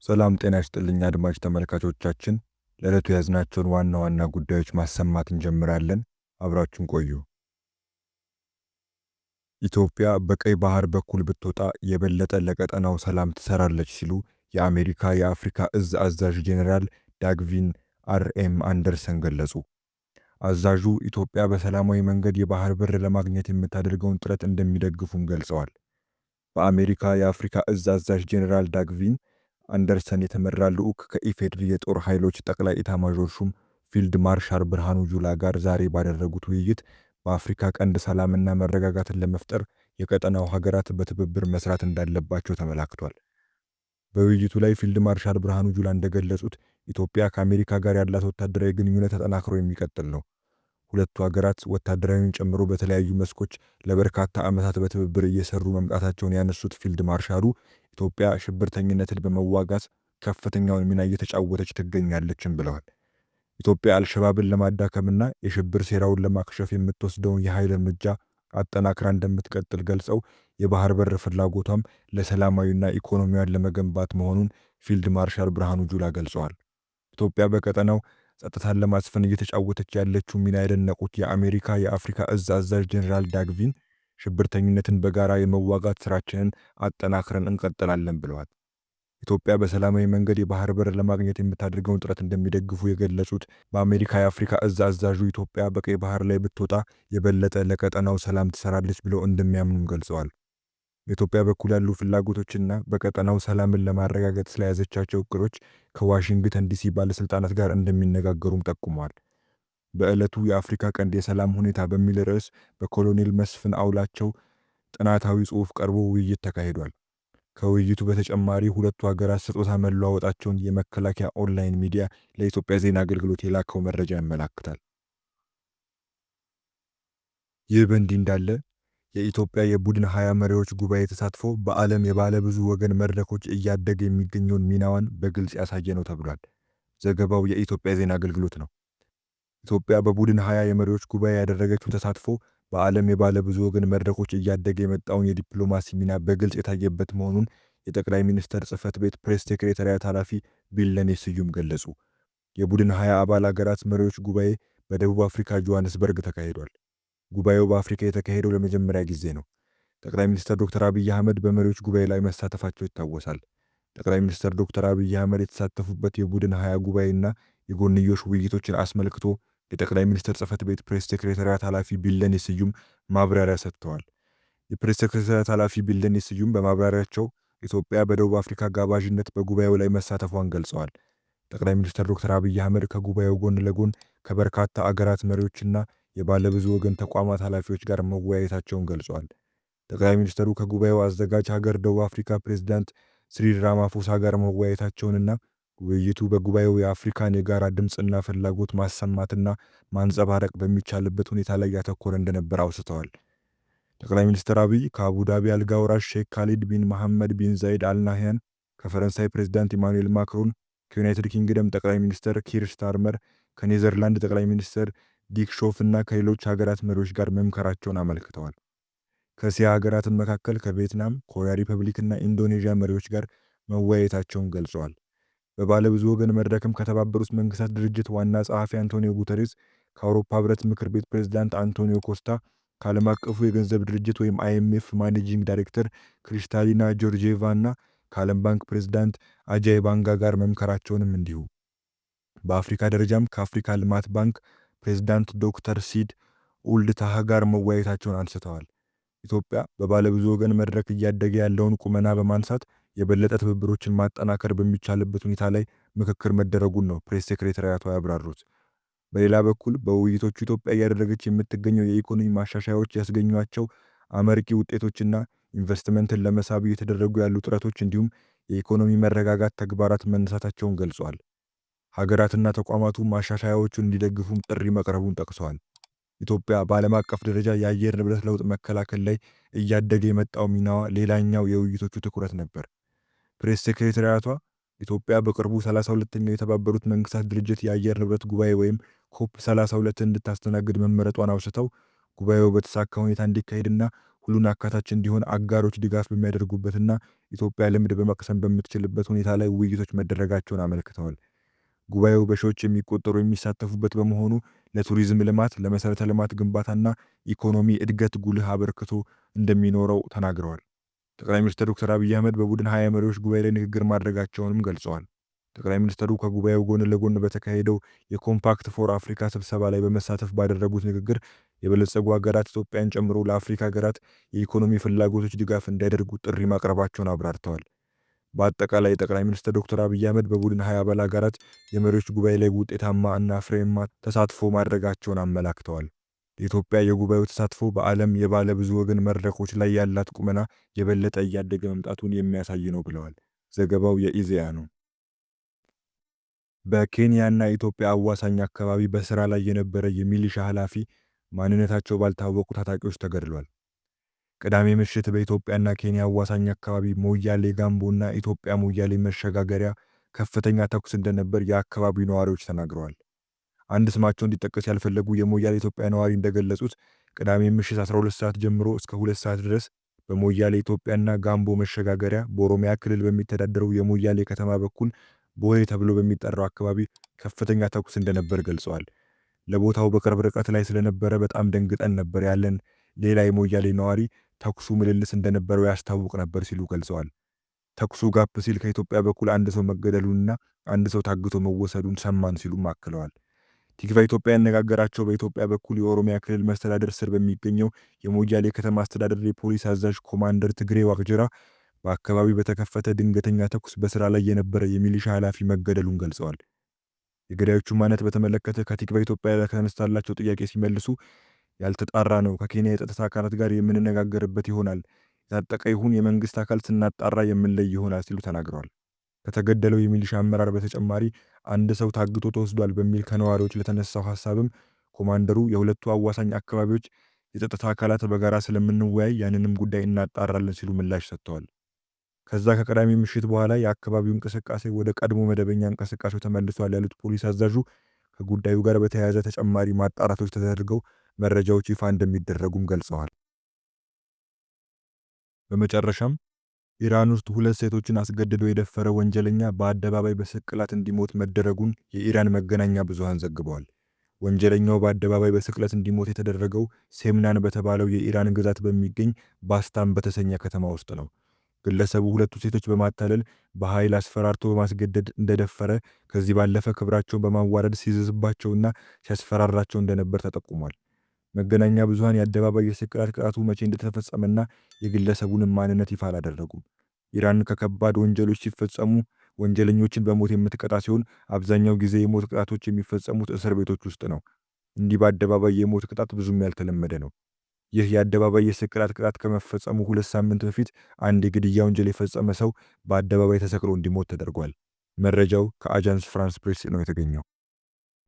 ሰላም ጤና ይስጥልኝ አድማጭ ተመልካቾቻችን፣ ለዕለቱ የያዝናቸውን ዋና ዋና ጉዳዮች ማሰማት እንጀምራለን። አብራችሁን ቆዩ። ኢትዮጵያ በቀይ ባህር በኩል ብትወጣ የበለጠ ለቀጠናው ሰላም ትሰራለች ሲሉ የአሜሪካ የአፍሪካ እዝ አዛዥ ጄኔራል ዳግቪን አር ኤም አንደርሰን ገለጹ። አዛዡ ኢትዮጵያ በሰላማዊ መንገድ የባህር በር ለማግኘት የምታደርገውን ጥረት እንደሚደግፉም ገልጸዋል። በአሜሪካ የአፍሪካ እዝ አዛዥ ጄኔራል ዳግቪን አንደርሰን የተመራ ልዑክ ከኢፌዴሪ የጦር ኃይሎች ጠቅላይ ኢታማዦር ሹም ፊልድ ማርሻል ብርሃኑ ጁላ ጋር ዛሬ ባደረጉት ውይይት በአፍሪካ ቀንድ ሰላምና መረጋጋትን ለመፍጠር የቀጠናው ሀገራት በትብብር መስራት እንዳለባቸው ተመላክቷል። በውይይቱ ላይ ፊልድ ማርሻል ብርሃኑ ጁላ እንደገለጹት ኢትዮጵያ ከአሜሪካ ጋር ያላት ወታደራዊ ግንኙነት ተጠናክሮ የሚቀጥል ነው። ሁለቱ ሀገራት ወታደራዊን ጨምሮ በተለያዩ መስኮች ለበርካታ ዓመታት በትብብር እየሰሩ መምጣታቸውን ያነሱት ፊልድ ማርሻሉ ኢትዮጵያ ሽብርተኝነትን በመዋጋት ከፍተኛውን ሚና እየተጫወተች ትገኛለችም ብለዋል። ኢትዮጵያ አልሸባብን ለማዳከምና የሽብር ሴራውን ለማክሸፍ የምትወስደውን የኃይል እርምጃ አጠናክራ እንደምትቀጥል ገልጸው የባህር በር ፍላጎቷም ለሰላማዊና ኢኮኖሚዋን ለመገንባት መሆኑን ፊልድ ማርሻል ብርሃኑ ጁላ ገልጸዋል። ኢትዮጵያ በቀጠናው ጸጥታን ለማስፈን እየተጫወተች ያለችው ሚና ያደነቁት የአሜሪካ የአፍሪካ እዝ አዛዥ ጄኔራል ዳግቪን ሽብርተኝነትን በጋራ የመዋጋት ስራችንን አጠናክረን እንቀጥላለን ብለዋል። ኢትዮጵያ በሰላማዊ መንገድ የባህር በር ለማግኘት የምታደርገውን ጥረት እንደሚደግፉ የገለጹት በአሜሪካ የአፍሪካ እዝ አዛዡ ኢትዮጵያ በቀይ ባህር ላይ ብትወጣ የበለጠ ለቀጠናው ሰላም ትሰራለች ብለው እንደሚያምኑም ገልጸዋል። በኢትዮጵያ በኩል ያሉ ፍላጎቶችና በቀጠናው ሰላምን ለማረጋገጥ ስለያዘቻቸው እቅዶች ከዋሽንግተን ዲሲ ባለስልጣናት ጋር እንደሚነጋገሩም ጠቁመዋል። በዕለቱ የአፍሪካ ቀንድ የሰላም ሁኔታ በሚል ርዕስ በኮሎኔል መስፍን አውላቸው ጥናታዊ ጽሑፍ ቀርቦ ውይይት ተካሂዷል። ከውይይቱ በተጨማሪ ሁለቱ ሀገራት ስጦታ መለዋወጣቸውን የመከላከያ ኦንላይን ሚዲያ ለኢትዮጵያ ዜና አገልግሎት የላከው መረጃ ያመላክታል። ይህ በእንዲህ እንዳለ የኢትዮጵያ የቡድን 20 መሪዎች ጉባኤ ተሳትፎ በዓለም የባለ ብዙ ወገን መድረኮች እያደገ የሚገኘውን ሚናዋን በግልጽ ያሳየ ነው ተብሏል። ዘገባው የኢትዮጵያ ዜና አገልግሎት ነው። ኢትዮጵያ በቡድን 20 የመሪዎች ጉባኤ ያደረገችው ተሳትፎ በዓለም የባለ ብዙ ወገን መድረኮች እያደገ የመጣውን የዲፕሎማሲ ሚና በግልጽ የታየበት መሆኑን የጠቅላይ ሚኒስትር ጽህፈት ቤት ፕሬስ ሴክሬታሪያት ኃላፊ ቢልለኔ ስዩም ገለጹ። የቡድን 20 አባል አገራት መሪዎች ጉባኤ በደቡብ አፍሪካ ጆሃንስበርግ ተካሂዷል። ጉባኤው በአፍሪካ የተካሄደው ለመጀመሪያ ጊዜ ነው። ጠቅላይ ሚኒስትር ዶክተር አብይ አህመድ በመሪዎች ጉባኤ ላይ መሳተፋቸው ይታወሳል። ጠቅላይ ሚኒስትር ዶክተር አብይ አህመድ የተሳተፉበት የቡድን 20 ጉባኤና የጎንዮሽ ውይይቶችን አስመልክቶ የጠቅላይ ሚኒስትር ጽህፈት ቤት ፕሬስ ሴክሬታሪያት ኃላፊ ቢልለኔ ስዩም ማብራሪያ ሰጥተዋል። የፕሬስ ሴክሬታሪያት ኃላፊ ቢልለኔ ስዩም በማብራሪያቸው ኢትዮጵያ በደቡብ አፍሪካ ጋባዥነት በጉባኤው ላይ መሳተፏን ገልጸዋል። ጠቅላይ ሚኒስትር ዶክተር አብይ አህመድ ከጉባኤው ጎን ለጎን ከበርካታ አገራት መሪዎችና የባለብዙ ወገን ተቋማት ኃላፊዎች ጋር መወያየታቸውን ገልጸዋል። ጠቅላይ ሚኒስትሩ ከጉባኤው አዘጋጅ ሀገር ደቡብ አፍሪካ ፕሬዝዳንት ሲሪል ራማፎሳ ጋር መወያየታቸውንና ውይይቱ በጉባኤው የአፍሪካን የጋራ ድምፅና ፍላጎት ማሰማትና ማንጸባረቅ በሚቻልበት ሁኔታ ላይ ያተኮረ እንደነበር አውስተዋል። ጠቅላይ ሚኒስትር አብይ ከአቡዳቢ አልጋ ወራሽ ሼክ ካሊድ ቢን መሐመድ ቢን ዛይድ አልናህያን፣ ከፈረንሳይ ፕሬዝዳንት ኢማኑኤል ማክሮን፣ ከዩናይትድ ኪንግደም ጠቅላይ ሚኒስትር ኪር ስታርመር፣ ከኔዘርላንድ ጠቅላይ ሚኒስትር ዲክ ሾፍ እና ከሌሎች ሀገራት መሪዎች ጋር መምከራቸውን አመልክተዋል። ከእስያ ሀገራትም መካከል ከቪየትናም፣ ኮሪያ ሪፐብሊክ እና ኢንዶኔዥያ መሪዎች ጋር መወያየታቸውን ገልጸዋል። በባለብዙ ወገን መድረክም ከተባበሩት መንግስታት ድርጅት ዋና ጸሐፊ አንቶኒዮ ጉተሬስ፣ ከአውሮፓ ህብረት ምክር ቤት ፕሬዝዳንት አንቶኒዮ ኮስታ፣ ከዓለም አቀፉ የገንዘብ ድርጅት ወይም አይኤምኤፍ ማኔጂንግ ዳይሬክተር ክሪስታሊና ጆርጂዬቫ እና ከዓለም ባንክ ፕሬዝዳንት አጃይ ባንጋ ጋር መምከራቸውንም እንዲሁ። በአፍሪካ ደረጃም ከአፍሪካ ልማት ባንክ ፕሬዝዳንት ዶክተር ሲድ ኡልድ ታህ ጋር መወያየታቸውን አንስተዋል። ኢትዮጵያ በባለብዙ ወገን መድረክ እያደገ ያለውን ቁመና በማንሳት የበለጠ ትብብሮችን ማጠናከር በሚቻልበት ሁኔታ ላይ ምክክር መደረጉን ነው ፕሬስ ሴክሬታሪያቷ ያብራሩት። በሌላ በኩል በውይይቶቹ ኢትዮጵያ እያደረገች የምትገኘው የኢኮኖሚ ማሻሻያዎች ያስገኟቸው አመርቂ ውጤቶችና ኢንቨስትመንትን ለመሳብ እየተደረጉ ያሉ ጥረቶች እንዲሁም የኢኮኖሚ መረጋጋት ተግባራት መነሳታቸውን ገልጿል። ሀገራትና ተቋማቱ ማሻሻያዎቹን እንዲደግፉም ጥሪ መቅረቡን ጠቅሰዋል። ኢትዮጵያ በዓለም አቀፍ ደረጃ የአየር ንብረት ለውጥ መከላከል ላይ እያደገ የመጣው ሚናዋ ሌላኛው የውይይቶቹ ትኩረት ነበር። ፕሬስ ሴክሬታሪያቷ ኢትዮጵያ በቅርቡ 32ኛው የተባበሩት መንግስታት ድርጅት የአየር ንብረት ጉባኤ ወይም ኮፕ 32 እንድታስተናግድ መመረጧን አውስተው ጉባኤው በተሳካ ሁኔታ እንዲካሄድና ሁሉን አካታች እንዲሆን አጋሮች ድጋፍ በሚያደርጉበትና ኢትዮጵያ ልምድ በመቅሰም በምትችልበት ሁኔታ ላይ ውይይቶች መደረጋቸውን አመልክተዋል። ጉባኤው በሺዎች የሚቆጠሩ የሚሳተፉበት በመሆኑ ለቱሪዝም ልማት፣ ለመሰረተ ልማት ግንባታና ኢኮኖሚ እድገት ጉልህ አበርክቶ እንደሚኖረው ተናግረዋል። ጠቅላይ ሚኒስትር ዶክተር አብይ አህመድ በቡድን 20 መሪዎች ጉባኤ ላይ ንግግር ማድረጋቸውንም ገልጸዋል። ጠቅላይ ሚኒስትሩ ከጉባኤው ጎን ለጎን በተካሄደው የ Compact for Africa ስብሰባ ላይ በመሳተፍ ባደረጉት ንግግር የበለጸጉ ሀገራት ኢትዮጵያን ጨምሮ ለአፍሪካ ሀገራት የኢኮኖሚ ፍላጎቶች ድጋፍ እንዲያደርጉ ጥሪ ማቅረባቸውን አብራርተዋል። በአጠቃላይ ጠቅላይ ሚኒስትር ዶክተር አብይ አህመድ በቡድን 20 አባል ሀገራት የመሪዎች ጉባኤ ላይ ውጤታማ እና ፍሬያማ ተሳትፎ ማድረጋቸውን አመላክተዋል። የኢትዮጵያ የጉባኤው ተሳትፎ በዓለም የባለ ብዙ ወገን መድረኮች ላይ ያላት ቁመና የበለጠ እያደገ መምጣቱን የሚያሳይ ነው ብለዋል። ዘገባው የኢዜአ ነው። በኬንያና ኢትዮጵያ አዋሳኝ አካባቢ በስራ ላይ የነበረ የሚሊሻ ኃላፊ ማንነታቸው ባልታወቁ ታጣቂዎች ተገድሏል። ቅዳሜ ምሽት በኢትዮጵያና ኬንያ አዋሳኝ አካባቢ ሞያሌ ጋምቦና ኢትዮጵያ ሞያሌ መሸጋገሪያ ከፍተኛ ተኩስ እንደነበር የአካባቢው ነዋሪዎች ተናግረዋል። አንድ ስማቸው እንዲጠቀስ ያልፈለጉ የሞያሌ ኢትዮጵያ ነዋሪ እንደገለጹት ቅዳሜ ምሽት 12 ሰዓት ጀምሮ እስከ 2 ሰዓት ድረስ በሞያሌ ኢትዮጵያና ጋምቦ መሸጋገሪያ በኦሮሚያ ክልል በሚተዳደረው የሞያሌ ከተማ በኩል ቦሌ ተብሎ በሚጠራው አካባቢ ከፍተኛ ተኩስ እንደነበር ገልጸዋል። ለቦታው በቅርብ ርቀት ላይ ስለነበረ በጣም ደንግጠን ነበር ያለን ሌላ የሞያሌ ነዋሪ ተኩሱ ምልልስ እንደነበረው ያስታውቅ ነበር ሲሉ ገልጸዋል። ተኩሱ ጋብ ሲል ከኢትዮጵያ በኩል አንድ ሰው መገደሉንና አንድ ሰው ታግቶ መወሰዱን ሰማን ሲሉም አክለዋል። ቲክቫ ኢትዮጵያ ያነጋገራቸው በኢትዮጵያ በኩል የኦሮሚያ ክልል መስተዳደር ስር በሚገኘው የሞያሌ ከተማ አስተዳደር የፖሊስ አዛዥ ኮማንደር ትግሬ ዋቅጅራ በአካባቢው በተከፈተ ድንገተኛ ተኩስ በስራ ላይ የነበረ የሚሊሻ ኃላፊ መገደሉን ገልጸዋል። የገዳዮቹ ማንነት በተመለከተ ከቲክቫ ኢትዮጵያ ከተነሳላቸው ጥያቄ ሲመልሱ ያልተጣራ ነው፣ ከኬንያ የጸጥታ አካላት ጋር የምንነጋገርበት ይሆናል፣ የታጠቀ ይሁን የመንግስት አካል ስናጣራ የምንለይ ይሆናል ሲሉ ተናግረዋል። ከተገደለው የሚሊሻ አመራር በተጨማሪ አንድ ሰው ታግቶ ተወስዷል በሚል ከነዋሪዎች ለተነሳው ሀሳብም ኮማንደሩ የሁለቱ አዋሳኝ አካባቢዎች የጸጥታ አካላት በጋራ ስለምንወያይ ያንንም ጉዳይ እናጣራለን ሲሉ ምላሽ ሰጥተዋል። ከዛ ከቀዳሚ ምሽት በኋላ የአካባቢው እንቅስቃሴ ወደ ቀድሞ መደበኛ እንቅስቃሴው ተመልሷል ያሉት ፖሊስ አዛዡ ከጉዳዩ ጋር በተያያዘ ተጨማሪ ማጣራቶች ተደርገው መረጃዎች ይፋ እንደሚደረጉም ገልጸዋል። በመጨረሻም ኢራን ውስጥ ሁለት ሴቶችን አስገድዶ የደፈረ ወንጀለኛ በአደባባይ በስቅላት እንዲሞት መደረጉን የኢራን መገናኛ ብዙሃን ዘግበዋል። ወንጀለኛው በአደባባይ በስቅለት እንዲሞት የተደረገው ሴምናን በተባለው የኢራን ግዛት በሚገኝ ባስታም በተሰኘ ከተማ ውስጥ ነው። ግለሰቡ ሁለቱ ሴቶች በማታለል በኃይል አስፈራርቶ በማስገደድ እንደደፈረ፣ ከዚህ ባለፈ ክብራቸውን በማዋረድ ሲዝትባቸውና ሲያስፈራራቸው እንደነበር ተጠቁሟል። መገናኛ ብዙሃን የአደባባይ የስቅላት ቅጣቱ መቼ እንደተፈጸመና የግለሰቡንም ማንነት ይፋ አላደረጉም። ኢራን ከከባድ ወንጀሎች ሲፈጸሙ ወንጀለኞችን በሞት የምትቀጣ ሲሆን አብዛኛው ጊዜ የሞት ቅጣቶች የሚፈጸሙት እስር ቤቶች ውስጥ ነው። እንዲህ በአደባባይ የሞት ቅጣት ብዙም ያልተለመደ ነው። ይህ የአደባባይ የስቅላት ቅጣት ከመፈጸሙ 2 ሳምንት በፊት አንድ የግድያ ወንጀል የፈጸመ ሰው በአደባባይ ተሰቅሎ እንዲሞት ተደርጓል። መረጃው ከአጃንስ ፍራንስ ፕሬስ ነው የተገኘው።